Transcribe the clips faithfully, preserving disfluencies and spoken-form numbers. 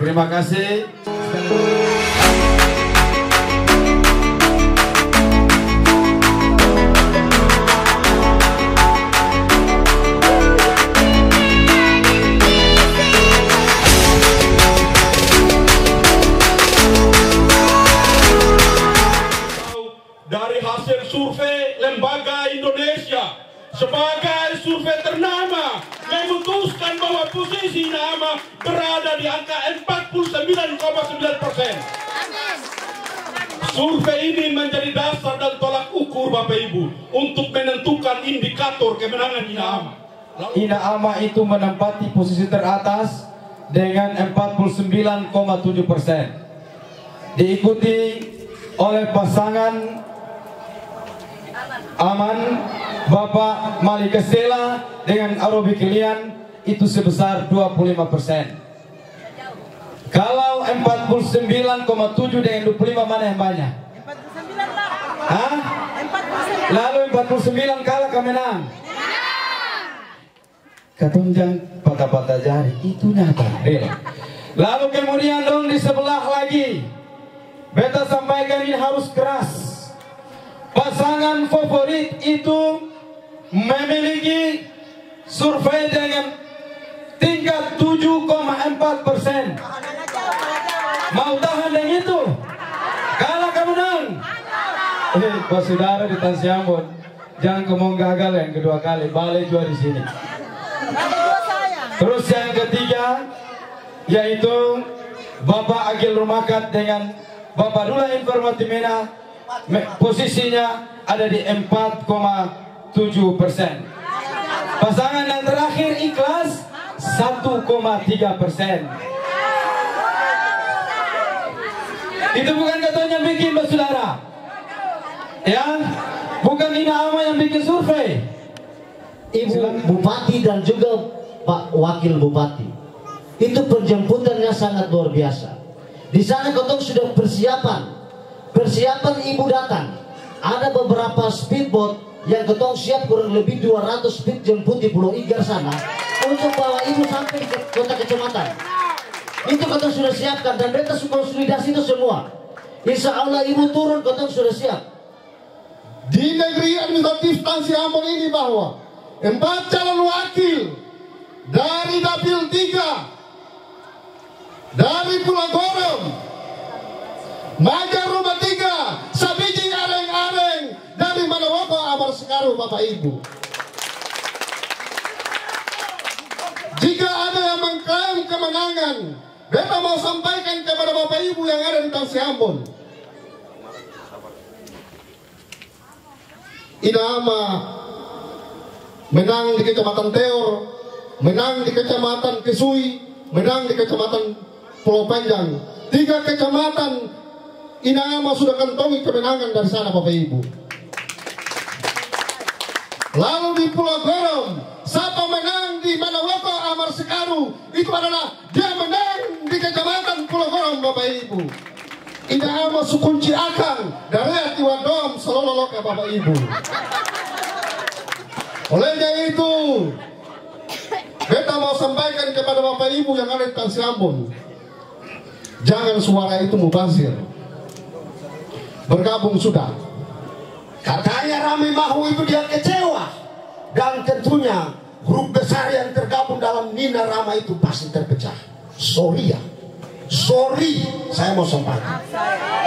Terima kasih. Dari hasil survei lembaga Indonesia sebagai survei ternama memutuskan bahwa posisi Ina Ama berada di angka empat puluh sembilan koma sembilan persen. Survei ini menjadi dasar dan tolak ukur Bapak Ibu untuk menentukan indikator kemenangan Ina Ama. Ina Ama itu menempati posisi teratas dengan empat puluh sembilan koma tujuh persen. Diikuti oleh pasangan Aman, Bapak Mali Kastela dengan Arobi Kilian itu sebesar dua puluh lima persen. Kalau empat puluh sembilan koma tujuh dengan dua puluh lima, mana yang banyak? Empat puluh sembilan, Pak. Hah? Empat puluh sembilan. Lalu empat puluh sembilan kalah ka menang? Katong jang pata-pata jari, itu nyata, bela. Lalu kemudian dong di sebelah lagi, beta sampaikan ini harus keras. Pasangan favorit itu memiliki survei dengan tingkat tujuh koma empat persen. Mau tahan deng itu? Kalah ka menang? Eh, basudara di Tansi Ambon, jang kamong gagal yang kedua kali, bale jua di sini. Terus yang ketiga, yaitu Bapak Agil Rumakat dengan Bapak Dula Informatimena, me-, posisinya ada di empat koma tujuh persen. Pasangan yang terakhir Ikhlas, satu koma tiga persen. Itu bukan katanya bikin, basudara. Ya, bukan Ina Ama yang bikin survei. Ibu Bupati dan juga Pak Wakil Bupati. Itu penjemputannya sangat luar biasa. Di sana katong sudah persiapan. Persiapan ibu datang. Ada beberapa speedboat yang katong siap kurang lebih dua ratus speed jemput di Pulau Igar sana untuk bawa ibu sampai di ke-, kota kecamatan. Itu katong sudah siapkan dan beta su konsolidasi itu semua. Insya Allah ibu turun katong sudah siap. Di negeri administratif Tansi Ambon ini bahwa empat calon wakil dari Dapil tiga, dari Pulau Gorom, Maja Rumah Tiga, Sabiji Areng-Areng, dari Manawoko Amar Sekaru, Bapak Ibu. Jika ada yang mengklaim kemenangan, beta mau sampaikan kepada Bapak Ibu yang ada di Tansi Ambon. Ina Ama menang di Kecamatan Teor, menang di Kecamatan Kesui, menang di Kecamatan Pulau Panjang. Tiga kecamatan Ina Ama sudah kantongi kemenangan dari sana, Bapak Ibu. Lalu di Pulau Gorom, sapa menang di Manawoko Amar Sekaru, itu adalah dia menang di Kecamatan Pulau Gorom, Bapak Ibu. Ina Ama su kunci akang, dari Atiwa Dom, Sololo Loka, Bapak Ibu. Olehnya itu, beta mau sampaikan kepada Bapak Ibu yang ada di Tansi Ambon, jangan suara itu mubazir. Bergabung sudah. Katanya Ramli Mahu itu dia kecewa. Dan tentunya grup besar yang tergabung dalam Nina Rama itu pasti terpecah. Sorry ya. Sorry, saya mau sampaikan.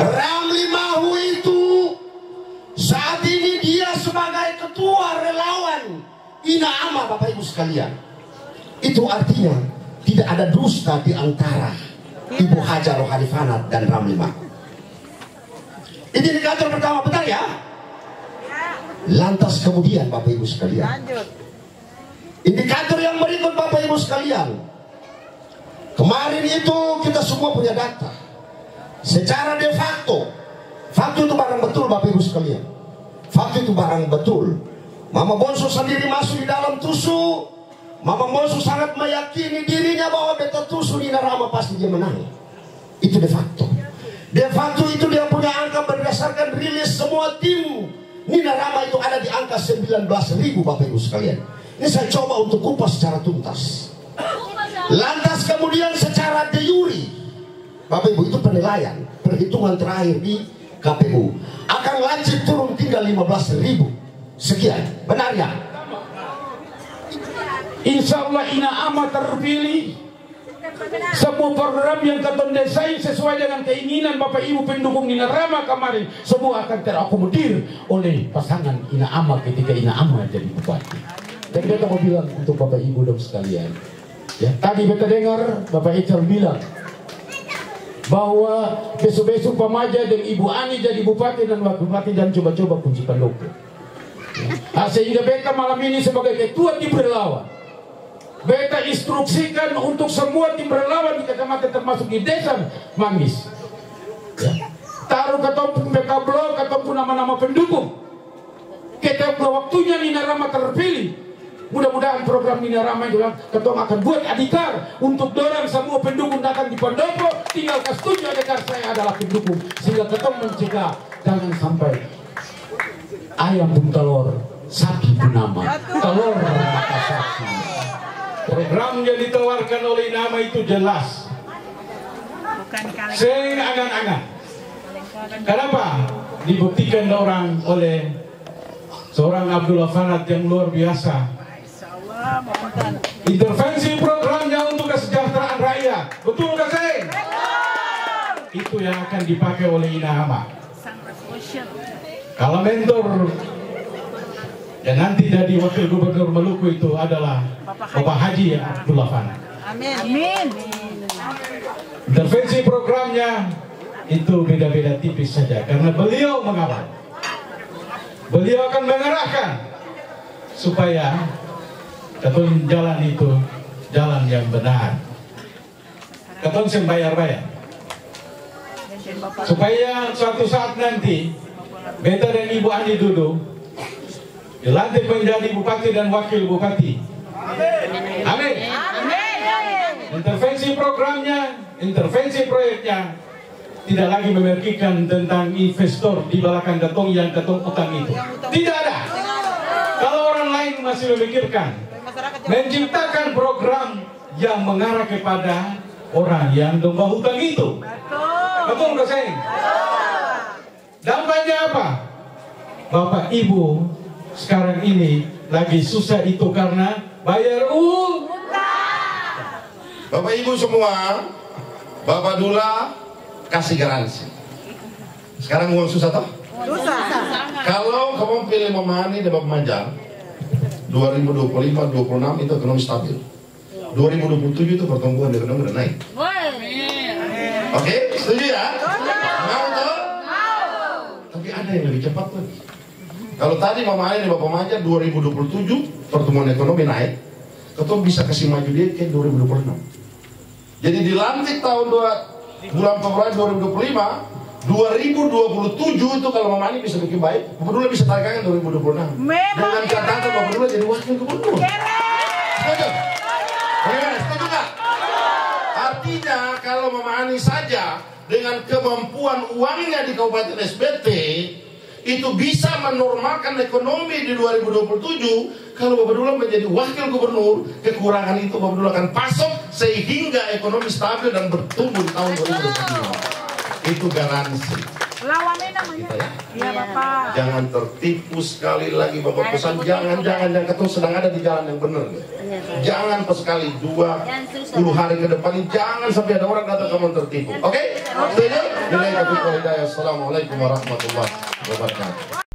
Ramli Mahu itu saat ini dia sebagai ketua relawan Ina Ama, Bapak Ibu sekalian. Itu artinya tidak ada dusta di antara Ibu Hajar Rohani Fanat dan Ramli Mahu. Itu indikator pertama, betul ya? Lantas kemudian, Bapak Ibu sekalian, indikator yang berikut, Bapak Ibu sekalian, kemarin itu kita semua punya data. Secara de facto, fakta itu barang betul, Bapak Ibu sekalian. Fakta itu barang betul. Mama Bonso sandiri maso di dalam tusu, Mama Bonso sangat meyakini dirinya bahwa beta tusu Nina Rama pasti dia menang. Itu de facto. De facto itu dia punya angka berdasarkan rilis semua tim Nina Rama itu ada di angka sembilan belas ribu, Bapak Ibu sekalian. Ini saya coba untuk kupas secara tuntas. Lantas kemudian secara de jure, Bapak Ibu, itu penilaian, perhitungan terakhir di K P U. Akang Lancip turun tinggal lima belas ribu sekian. Benar ya? Insya Allah Ina Ama terpilih. Semua program yang katong desain sesuai dengan keinginan Bapak Ibu pendukung Ina Rama kemarin, semua akan terakomodir oleh pasangan Ina Ama ketika Ina Ama jadi bupati. Dan beta mau bilang untuk Bapak Ibu dong sekalian, ya, tadi beta dengar Bapak Ecel bilang bahwa besu-besu Pamaja deng Ibu Ani jadi bupati dan wakil bupati, dan coba-coba kunci pandopo. Ah, sehingga beta malam ini sebagai ketua tim relawan, beta instruksikan untuk semua tim relawan di kecamatan, termasuk di desa Manggis. Ya. Taruh katong pung peta blok, katong pung nama-nama pendukung. Ketika waktunya Ina Rama terpilih, mudah-mudahan program Ina Rama juga katong akan buat adhikar untuk dorong semua pendukung datang di Pandopo, tinggal kas tuju adhikar saya adalah pendukung, sehingga katong mencegah jangan sampai ayam pung talor, sapi pung nama. Talor mata sapi. Program yang ditawarkan oleh Ina Ama itu jelas. Seng angan-angan. Kenapa? Dibuktikan orang oleh seorang Abdullah Fanat yang luar biasa. Intervensi programnya untuk kesejahteraan rakyat. Betul nggak, seng? Itu yang akan dipakai oleh Ina Ama. Kalau mentor yang nanti jadi wakil gubernur Maluku itu adalah Bapak Haji Abdullah Fanat. Amin. Amin. Intervensi programnya itu beda-beda tipis saja, karena beliau mengawal. Beliau akan mengarahkan supaya katong jalan itu jalan yang benar. Katong seng bayar-bayar. Supaya suatu saat nanti, beta dan Ibu Ani dudu, dilantik menjadi bupati dan wakil bupati. Amin. Amin. Intervensi programnya, intervensi proyeknya, tidak lagi memikirkan tentang investor di balakang katong yang katong utang itu. Tidak ada. Kalau orang lain masih memikirkan, menciptakan program yang mengarah kepada orang yang dong bahutang itu. Betul. Betul nggak, seng? Betul. Dampaknya apa? Bapak Ibu sekarang ini lagi susah itu karena bayar u-, utang. Bapak Ibu semua, Bapak Dula kasih garansi. Sekarang uang susah toh? Susah. Kalau kamu pilih Mama Ani dan Bapak Maja, dua ribu dua puluh lima, dua puluh enam itu ekonomi stabil. Dua ribu dua puluh tujuh itu pertumbuhan ekonomi udah naik. Woi. Oke, setuju ya? Mau toh? Mau. Tapi ada yang lebih cepat lagi. Kalau tadi Mama Ani dan Bapak Maja dua ribu dua puluh tujuh pertumbuhan ekonomi naik, katong bisa kasih maju dia ke dua ribu dua puluh enam. Jadi dilantik tahun dua, bulan Februari dua ribu dua puluh lima, dua ribu dua puluh tujuh itu kalau Mama Ani bisa bikin baik, Bapak Dula bisa tarik tangan dua ribu dua puluh enam. Memang. Dengan catatan Bapak Dula jadi wakil gubernur. Keren. Setuju? Bagaimana? Setuju nggak? Artinya kalau Mama Ani saja dengan kemampuan uangnya di Kabupaten S B T, itu bisa menormalkan ekonomi di dua ribu dua puluh tujuh, kalau Bapak Dula menjadi wakil gubernur, kekurangan itu Bapak Dula akan pasok sehingga ekonomi stabil dan bertumbuh di tahun dua ribu dua puluh lima. Itu garansi. Lawannya namanya? Kita ya. Iya, Bapak. Jangan tertipu sekali lagi, Bapak pesan. Jangan, jangan, jangan. Katong sedang ada di jalan yang benar nih. Jangan pas sekali dua puluh hari ke depan ini, jangan sampai ada orang datang kamu tertipu. Oke? Setuju? Billahi taufiq wal hidayah. Assalamualaikum warahmatullahi wabarakatuh.